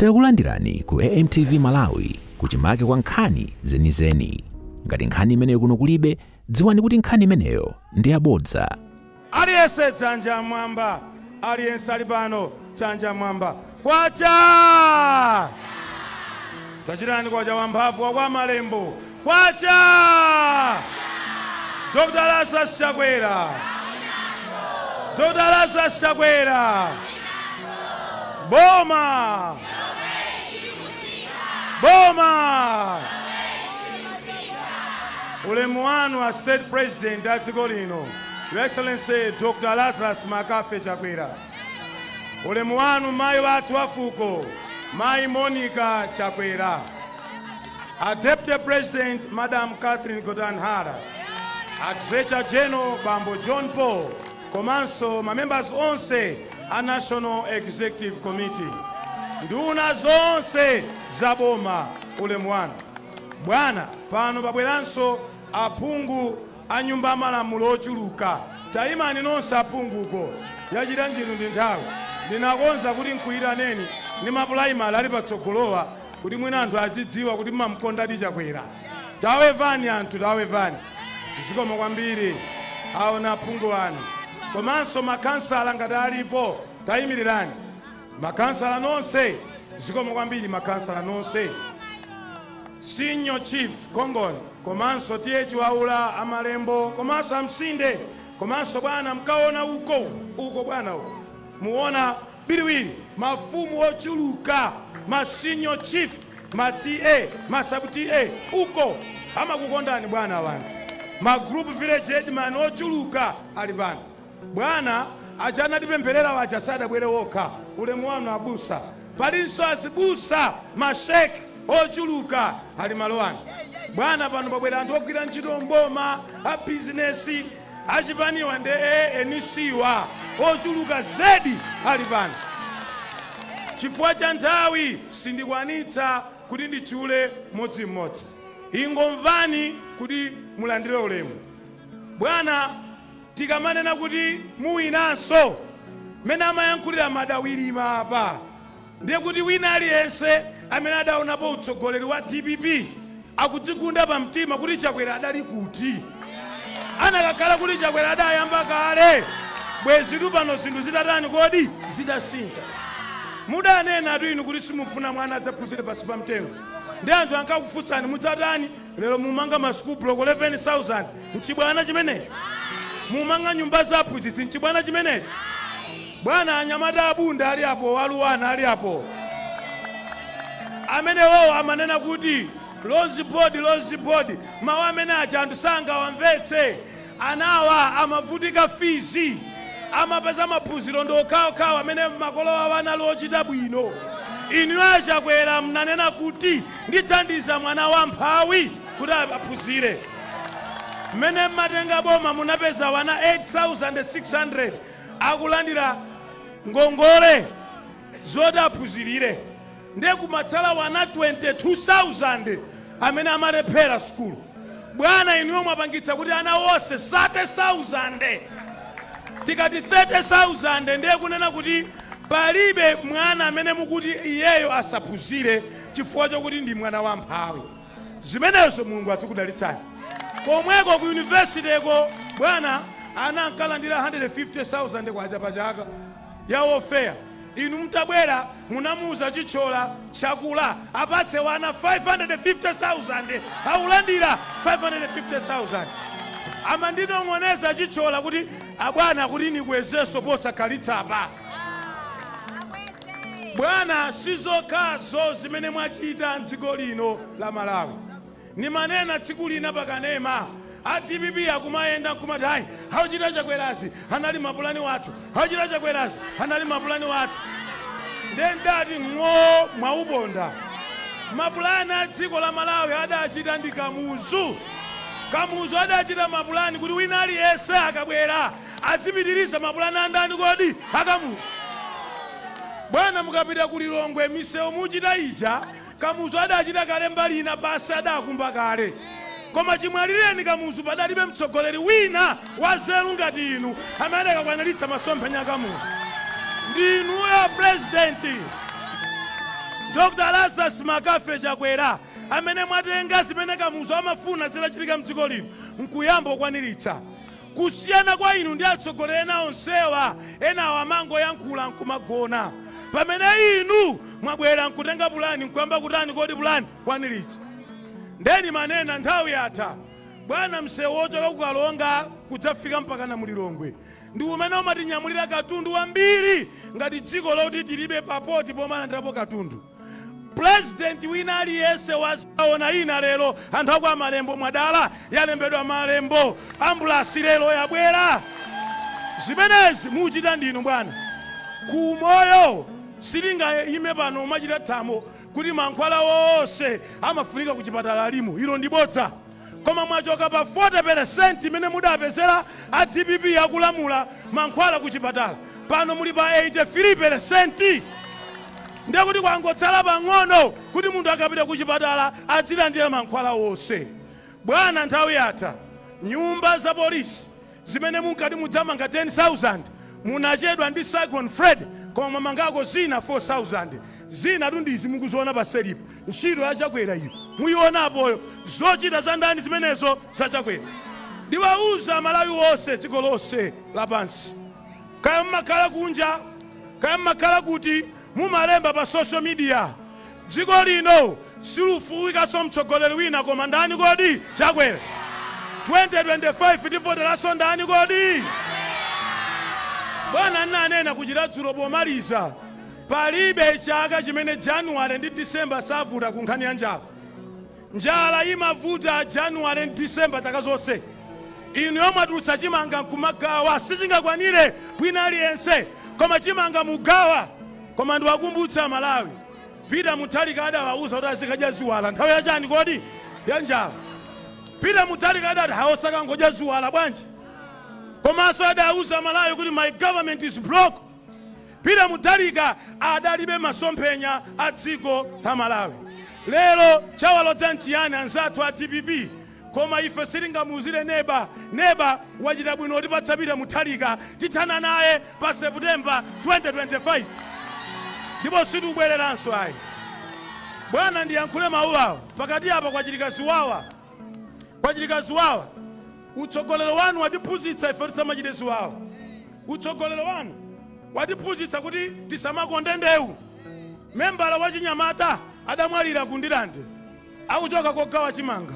Takulandirani ku AMTV Malawi, kuchimake kwa nkhani zenizeni. Ngati nkhani imeneyo kuno kulibe, dziwani kuti nkhani imeneyo ndi yabodza. Aliyense dzanja mwamba, aliyense ali pano dzanja mwamba. Kwacha! Tachitani kwacha wamphamvu wa kwa Malembo. Kwacha! Dr. Lazarus Chakwera, Dr. Lazarus Chakwera, boma boma! Ulemu wanu a State President a dziko lino, Your Excellency Dr. Lazarus Makafe Chakwera. Ulemu wanu mayi wathu afuko, Mayi Monica Chakwera, a Deputy President Madam Catherine Gotani Hara, a Director General Bambo John Paul, komanso ma members onse a National Executive Committee, nduna zonse za boma, ulemu wanu bwana. Pano pabweranso aphungu a Nyumba ya Malamulo ochuluka. Tayimani nonse aphunguko. Yachita njiru ndi nthawi. Ndinakonza kuti nkuyitaneni ndi mapulayimali ali patsogolowa kuti mwina anthu azidziwa kuti mmamkondadi Chakwera. Tawevani anthu, tawevani. Zikomo kwambiri. Aona aphungu anu komanso makhansala ngati alipo, tayimirirani makhansala nonse. Zikomo kwambiri makhansala nonse. Senior Chief Kongoni komanso T/A Chiwaula, Amalembo komanso Amsinde, komanso bwana mkaona uko uko, bwana uko muona biriwiri, mafumu ochuluka, ma senior chief, ma T/A, ma sub T/A uko amakukondani bwana. Wanthu ma group village headman ochuluka ali pano. Bwana aja anatipempherera waja sadabwere wokha. Ulemu wanu abusa. Palinso azibusa, mashekh ochuluka ali malo ano. Bwana, pano pabwera anthu ogwira ntchito mboma, a bizinesi, achipaniwa ndi enisiwa ochuluka zedi ali pano. Chifukwa cha nthawi sindikwanitsa kuti nditchule mmodzimmodzi. Ingomvani kuti mulandire ulemu. Bwana, tikamanena kuti muwinanso, mmene amayankhulira madawirima apa, ndiye kuti wina aliyense amene adaonapo utsogoleri wa DPP akudzigunda pamtima kuti Chakwera adali kuti? Anakakhala kuti Chakwera adayamba kale, bwezitu pano zinthu zitatani kodi? Zitasintha. Mudanena tu inu kuti simufuna mwana adzaphunzire pasi pa mtengo, ndi anthu ankakufunsani mudzatani. Lero mumanga ma school block 11,000, nchibwana chimenecho? Mumanga nyumba za aphunzitsi, nchibwana chimenecho? Bwana, anyamata abunda ali apo, waluwana ali apo, amenewo amanena kuti loans board, loans board, mawu amene aja anthu sangawamvetse. Anawa amavutika fees, amapeza maphunziro ndi okhaokhawo amene makolo awo anali ochita bwino. Inu aChakwera mnanena kuti ndithandiza mwana wamphawi kuti aphunzire. Mmene mmatenga boma munapeza wana 8600 akulandira ngongole zoti aphunzirire, ndiye kumatsala wana 22,000 amene amalephera sukulu. Bwana, inuyo mwapangitsa kuti ana onse 30,000, tikati 30,000 ndiye kunena kuti palibe mwana amene mukuti iyeyo asaphunzire chifukwa chokuti ndi mwana wamphawi. Zimenezo Mulungu azikudalitsani. Komweko ku university ko, bwana, ana ankalandira 150,000 kwacha pachaka ya welfare. Inu mtabwera munamuuza Chithyola Chakula apatse wana 550,000, aulandira 550,000. Amandinong'oneza Chithyola kuti abwana kuti nikwezenso posakhalitsa pa. Bwana, sizokhazo zimene mwachita mdziko lino la Malawi. Nimanena tsiku lina pakanema, a DPP akumayenda nkumati, "Ayi, auchita Chakwerazi anali mapulani wathu, auchita Chakwerazi anali mapulani wathu." Ndiye ndati ng'o mwauponda. Mapulani a dziko la Malawi adachita ndi Kamuzu. Kamuzu adachita mapulani kuti wina aliyense akabwera azipitiriza mapulani andani kodi? AKamuzu. Bwana, mukapita ku Lilongwe, misewu muchita ija Kamuzu adachita kale mbali ina basi, adakumba kale. Koma chimwalireni Kamuzu padalibe mtsogoleri wina wazeru ngati inu amene adakakwaniritsa masomphenya a Kamuzu. Ndinuyo purezidenti. Dr Lazarus McCarthy Chakwera, amene mwatenga zimene Kamuzu amafuna zitachitika mdziko lino nkuyamba kukwaniritsa. Kusiyana kwa inu ndi atsogoleri ena onsewa, enawo amangoyankhula nkumagona, pamene inu mwabwera nkutenga pulani nkuyamba kutani kodi pulani kwaniritsa. Ndeni manena nthawi yatha, bwana, msewu wochoka kukalonga kudzafika mpaka na mulilongwe ndi umene umatinyamulira katundu wambiri ngati dziko loti tilibe papoti pomalandirapo katundu. President wina aliyense wazaona ina lero, anthu aku Amalembo mwadala yalembedwa Malembo ambulasi lero yabwera. Zimenezi muchita ndinu, bwana. Kumoyo sitingayime pano umachita thamo kuti mankhwala wonse amafunika kuchipatala alimo, ilo ndi bodza. Koma mwachoka pa 40% imene mudapezera a DPP akulamula mankhwala kuchipatala, pano muli pa 83%. Ndekuti kwangotsala pang'ono kuti munthu akapita kuchipatala azilandira mankhwala wonse. Bwana, nthawi yatha. Nyumba za polisi zimene munkati mudzamanga 10,000, munachedwa ndi Cyclone Fred, koma mwamangako zina 4,000. Zina tundizi mukuziona paselipo. Ntchito yachakwera iyo muyionapoyo, zochita za ndani zimenezo? Zachakwera. Ndiwauza Malawi wonse, dziko lonse lapansi, kaya mmakhala kunja, kaya mmakhala kuti, mumalemba pa social media, dziko lino silufuwikanso mtsogoleri wina koma ndani kodi? Chakwera. 2025 tivoteranso ndani kodi? Bwana, nnanena kuchita dzulo pomaliza, palibe chaka chimene Januwale ndi Disemba savuta ku nkhani ya njala. Njala imavuta Januwale ndi Disemba chaka zonse. Inu yomwe chimanga nkumagawa sichingakwanire wina aliyense, koma chimanga mugawa. Koma ndiwakumbutsa Malawi, Peter Mutharika adawauza kuti azikadya ziwala nthawi yachani kodi? Ya njala. Peter Mutharika adati haosakangodya ziwala bwanji? Komanso adauza Malawi kuti my government is broke. Peter Mutharika adalibe masomphenya a dziko la Malawi. Lero chawalodza nchiyani anzathu a DPP? Koma ife sitingamuuzire neba. Neba wachita bwino kutipatsa Peter Mutharika. Tithana naye pa September 2025 ndipo sitikubwereranso ayi. Bwana, ndiyankhule mawu awo. Pakati apa kwachitika ziwawa, kwachitika ziwawa. Utsogolero wanu watiphunzitsa ife tisamachite ziwawa. Utsogolero wanu watiphunzitsa kuti tisamakonde ndewu. Membala wachinyamata adamwalira ku Ndilande akuchoka kogawa chimanga.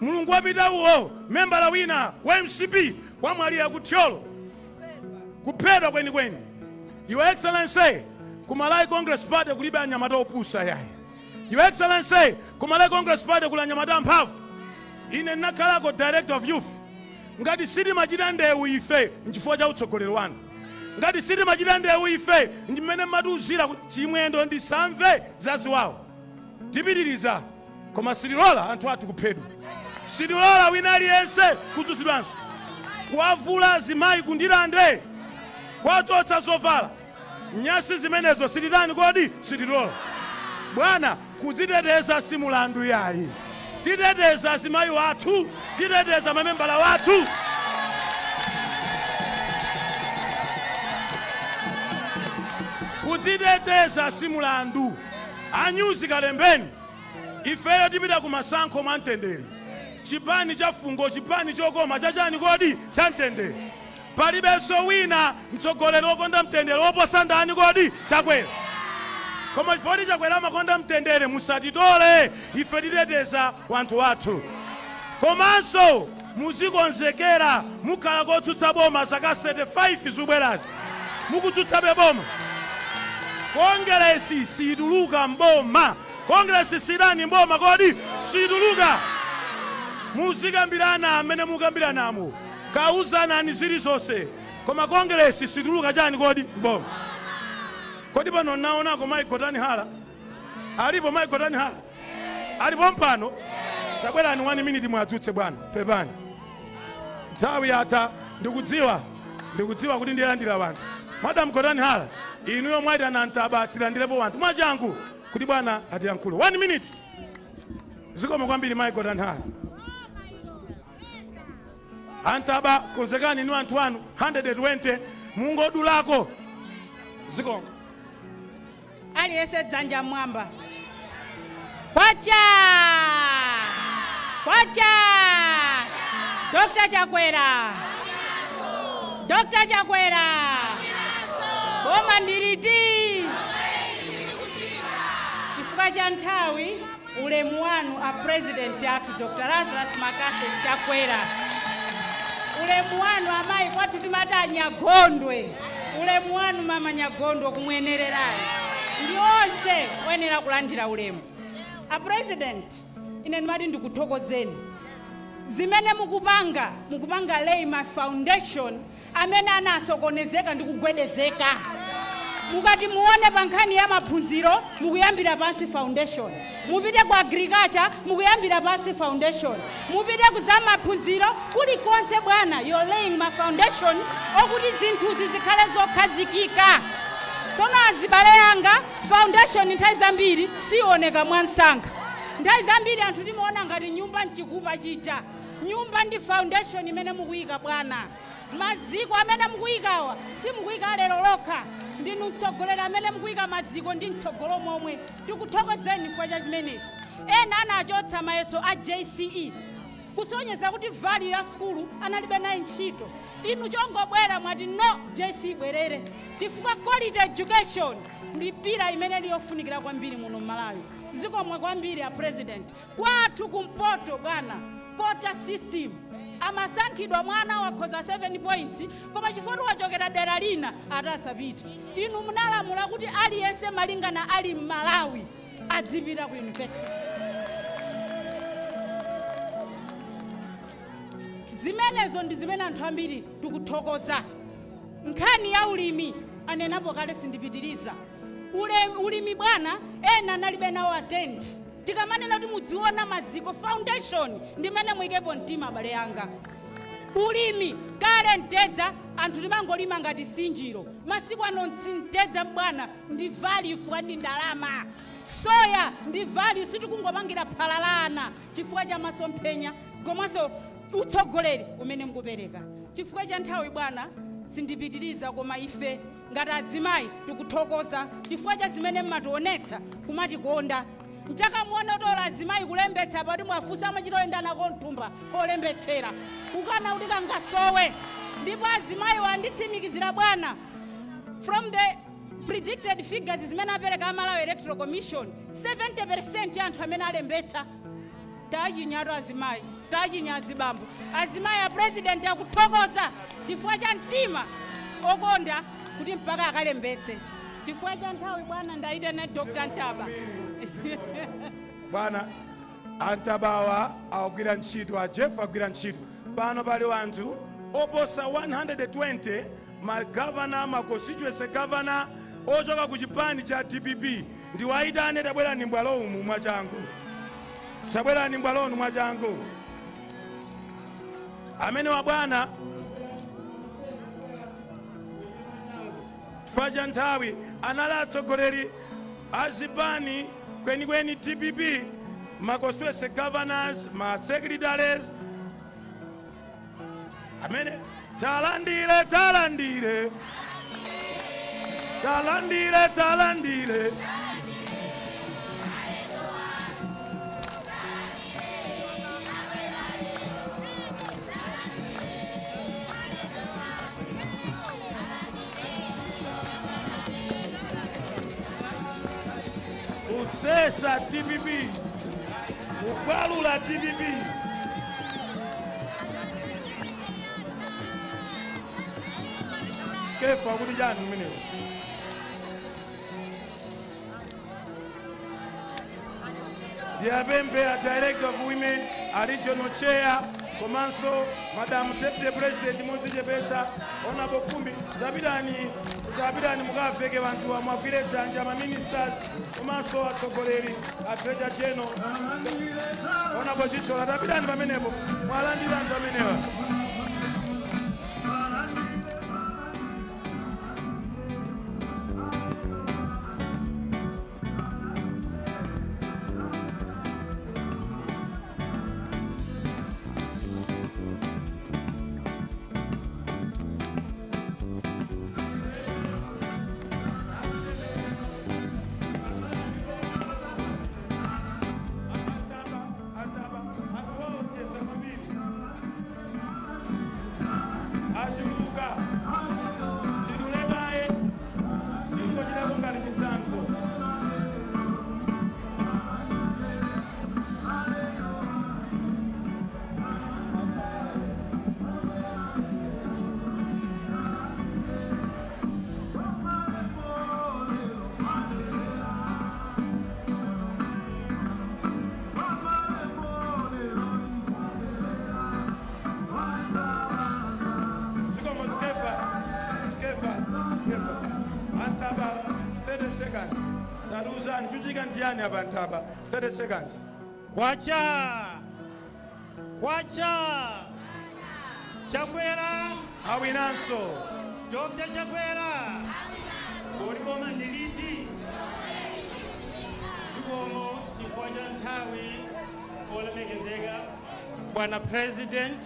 Mulungu wapita uwo, membala wina wa MCP wamwalira ku Thyolo, kuphedwa kwenikweni. Your Excellency, ku Malawi Congress Party kulibe anyamata opusa yayi. Your Excellency, ku Malawi Congress Party kuli anyamata amphamvu. Ine ndinakhalako director of youth. Ngati sitimachita ndewu ife, nchifukwa cha utsogoleri wanu. Ngati sitimachita ndewu ife, ndi mmene mmatiuzira kuti Chimwendo ndisamve zaziwawa. Tipitiriza, koma sitilola anthu athu kuphedwa, sitilola wina aliyense kuzunzidwanso. Kuwavula azimayi kundilande, kuwachotsa zovala, nyasi zimenezo sititani kodi? Sitilola. Bwana, kudziteteza si mulandu yayi. Titeteza azimayi wathu, titeteza mamembala wathu. Kudziteteza si mulandu. Anyuzi kalembeni, ifeyo tipita ku masankho mwa mtendere. Chipani cha fungo, chipani chokoma chachani kodi? Cha mtendere. Palibenso wina mtsogoleri wokonda mtendere woposa ndani kodi? Chakwera. Koma chifukwa kuti Chakwera amakonda mtendere, musatitole ife, titeteza wanthu wathu. Komanso muzikonzekera, mukhala kotsutsa boma zaka 35 zikubwerazi, mukutsutsabe boma. Kongeresi situluka mboma. Kongeresi sidani mboma kodi? Situluka. Muzikambirana amene mukambiranamo, kauzanani zilizonse, koma Kongeresi situluka chani kodi? Mboma. Kodi pano naonako Mayi Gotani Hala alipo? Mayi Gotani Hala alipo mpano? Tabwerani, 1 minute, mwadzutse bwana. Pepani, nthawi yatha. Ndikudziwa, ndikudziwa kuti ndilandira wanthu. Madam Gotani Hala, inuyo mwayitana Ntaba, tilandirepo wanthu mwachangu kuti bwana atiyankhule. 1 minute. Zikomo kwambiri, Mayi Gotani Hala. Antaba, konzekani inu, anthu anu 120, mungodulako. Zikomo. Aliyense dzanja mwamba. Kwacha! Kwacha! Dr. Chakwera! Dr. Chakwera! Boma ndiliti? Chifukwa cha nthawi, ulemu wanu a President athu Dr. Lazarus McCarthy Chakwera. Ulemu wanu amayi, kwathu timati anyagondwe. Ulemu wanu mama Nyagondwe, kumwenererayo ndi onse oyenera kulandira ulemu. A President, ine ndimati ndikuthokozeni zimene mukupanga. Mukupanga lay ma foundation amene anasokonezeka ndi kugwedezeka. Mukati muone pa nkhani ya maphunziro, mukuyambira pansi foundation. Mupite ku agriculture, mukuyambira pansi foundation. Mupite ku za maphunziro, kulikonse bwana, you're laying ma foundation okuti zinthuzi zikhale zokhazikika. Tsono azibale anga, foundation nthawi zambiri sioneka mwansanga. Nthawi zambiri anthu timaona ngati nyumba mchikupa chija. Nyumba ndi foundation imene mukuyika bwana. Maziko amene mukuyikawa simukuyika lero lokha. Ndinu mtsogoleri amene mukuyika maziko ndi mtsogolo momwe. Tikuthokozeni chifukwa cha chimenechi. Ena anachotsa mayeso a JCE kusonyeza kuti value ya sukulu analibe nayo ntchito. Inu chongobwera mwati no, JCE bwerere, chifukwa quality education ndi pillar imene liyofunikira kwambiri muno mMalawi. Zikomo kwambiri a President. Kwathu kumpoto bwana, quota system, amasankhidwa mwana wakhoza 7 points, koma chifukwa wachokera dera lina atasapita. Inu munalamula kuti aliyense malingana ali mMalawi adzipita ku university. Zimenezo ndi zimene anthu ambiri tikuthokoza. Nkhani ya ulimi anenapo kale, sindipitiriza. Ulimi bwana, ena analibe nawo attend. Tikamanena kuti mudziona maziko, foundation, ndimene muyikepo mtima abale anga. Ulimi, kale mtedza anthu timangolima ngati sinjiro. Masiku ano mtedza bwana ndi value chifukwa ndi ndalama. Soya ndi value, sitikungopangira phala la ana, chifukwa cha masomphenya komanso utsogoleri umene mukupereka. Chifukwa cha nthawi bwana, sindipitiriza, koma ife ngati azimayi tikuthokoza chifukwa cha zimene mmationetsa kumatikonda. Mchakamuone utola azimayi kulembetsa pati mwafunsa amachita oyenda nako mthumba kolembetsera kukana kuti kangasowe. Ndipo azimayi wanditsimikizira bwana, from the predicted figures zimene apereka a Malawi Electoral Commission, 70% ya anthu amene alembetsa. Tachinyatu azimayi, tachinya azibambo. Azimayi, a President akuthokoza chifukwa cha mtima okonda kuti mpaka akalembetse. Chifukwa cha nthawi bwana, ndaitana Dr. Ntaba. Bwana Antabawa akugwira ntchito, a Jeff agwira ntchito. Pano pali anthu oposa 120, magavana, ma constituency governor ochoka ku chipani cha DPP. Ndiwayitane, tabwerani mbwalo umu mwachangu, tabwerani mbwalonu mwachangu. Amene wa bwana, chifukwa cha nthawi, anali atsogoleri a zipani kwenikweni DPP, ma constituency governors, ma secretaries amene talandire, talandire, talandire, talandire. Kusesa DPP, kukwalula DPP. Skefa kuti chani kumeneko? Ndiyapemphe a Director of Women, a Regional Chair, komanso Madam Deputy President modzichepetsa, Honorable Kumbi, tapitani, tapitani mukaveke anthu amwagwire dzanja, ma ministers komanso atsogoleri, a Treasurer General Honorable Chithyola, tapitani pamenepo mwalandira anthu amenewa. Chachitika ndiyani apa Ntaba? 30 seconds. Kwacha, kwacha, Chakwera awinanso. Dr. Chakwera, kodi boma ndiliti? Zikomo chifukwa cha nthawi. Olemekezeka bwana President,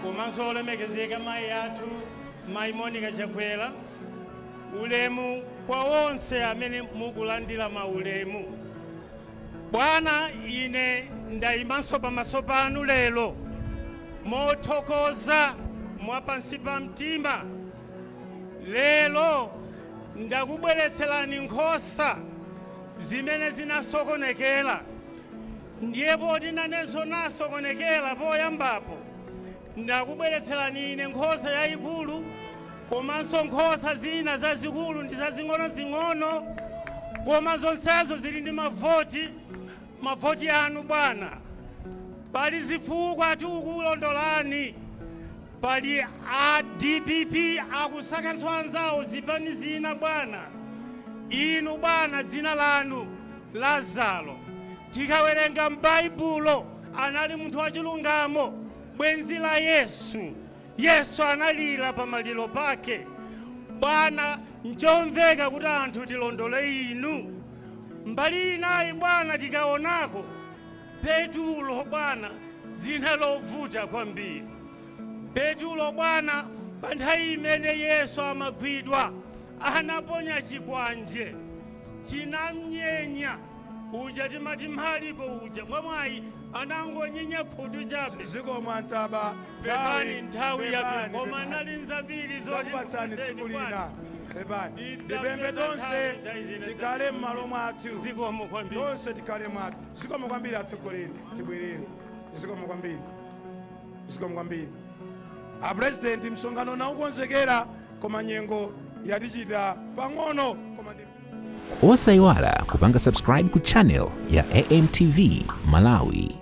komanso olemekezeka mayi athu, Mayi Monica Chakwera, ulemu kwa onse amene mukulandira maulemu. Bwana, ine ndayimanso pamaso panu lero mothokoza mwapansi pa mtima. Lero ndakubweretserani nkhosa zimene zinasokonekera, ndiye poti nanenso nasokonekera poyambapo, ndakubweretserani ine nkhosa yayikulu komanso nkhosa zina zazikulu ndi zazing'ono-zing'ono, koma zonsezo zili ndi mavoti, mavoti anu bwana. Pali zifukwa tikulondolani, pali a DPP akusakhanso anzawo zipani zina bwana. Inu bwana, dzina lanu Lazaro, tikawerenga m'Baibulo anali munthu wachilungamo, bwenzi la Yesu. Yesu analira pamaliro pake. Bwana, nchomveka kuti anthu tilondole inu. Mbali inayi bwana, tikaonako Petulo bwana, dzina lovuta kwambiri, Petulo bwana, pa nthawi imene Yesu amagwidwa anaponya chikwanje chinamnyenya uja timati Maliko uja, mwamwayi anangonyenya khutu chabe. Zikomo Antaba. Pepani, nthawi yapita, Pepani, koma pepani. nali nzambiri zoti Takupatsani tsiku ndikuuzeni lina. bwana. Pepani. Tidzapeza Ndipembe tonse nthawi zina. tikhale m'malo mwathu. Zikomo kwambiri. Tonse tikhale mwathu. Zikomo kwambiri atsogoleri, tibwerere. Zikomo kwambiri, zikomo kwambiri a President. Msonkhano naukonzekera, koma nyengo yatichita pang'ono, koma ndi Osayiwala kupanga subscribe ku channel ya AMTV Malawi.